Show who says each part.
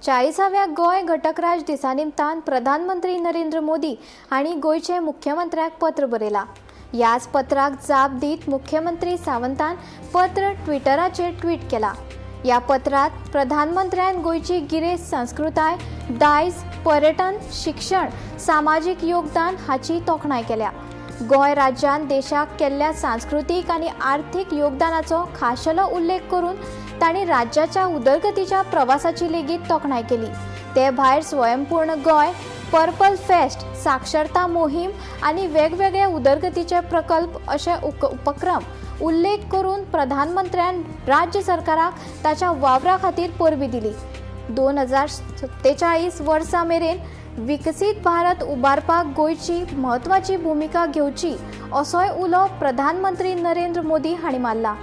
Speaker 1: चाळीसाव्या गोंय घटक राज दिसा निमतान प्रधानमंत्री नरेंद्र मोदी हांणी गोंयचे मुख्यमंत्र्याक पत्र बरयलां. ह्याच पत्राक जाप दीत मुख्यमंत्री सावंतान पत्र ट्विटराचेर ट्वीट केलां. ह्या पत्रांत प्रधानमंत्र्यान गोंयची गिरेस्त संस्कृताय, दायज, पर्यटन, शिक्षण, सामाजीक योगदान हाची तोखणाय केल्या. गोंय राज्यान देशाक केल्ल्या सांस्कृतीक आनी आर्थीक योगदानाचो खाशेलो उल्लेख करून तांणी राज्याच्या उदरगतीच्या प्रवासाची लेगीत तोखणाय केली. ते भायर स्वयंपूर्ण गोंय, पर्पल फेस्ट, साक्षरता मोहीम आनी वेगवेगळे उदरगतीचे प्रकल्प अशे उपक्रम उल्लेख करून प्रधानमंत्र्यान राज्य सरकाराक ताच्या वावरा खातीर परबीं दिली. 2047 वर्सा मेरेन विकसीत भारत उबारपाक गोंयची म्हत्वाची भुमिका घेवची असोय उलो प्रधानमंत्री नरेंद्र मोदी हांणी मारला.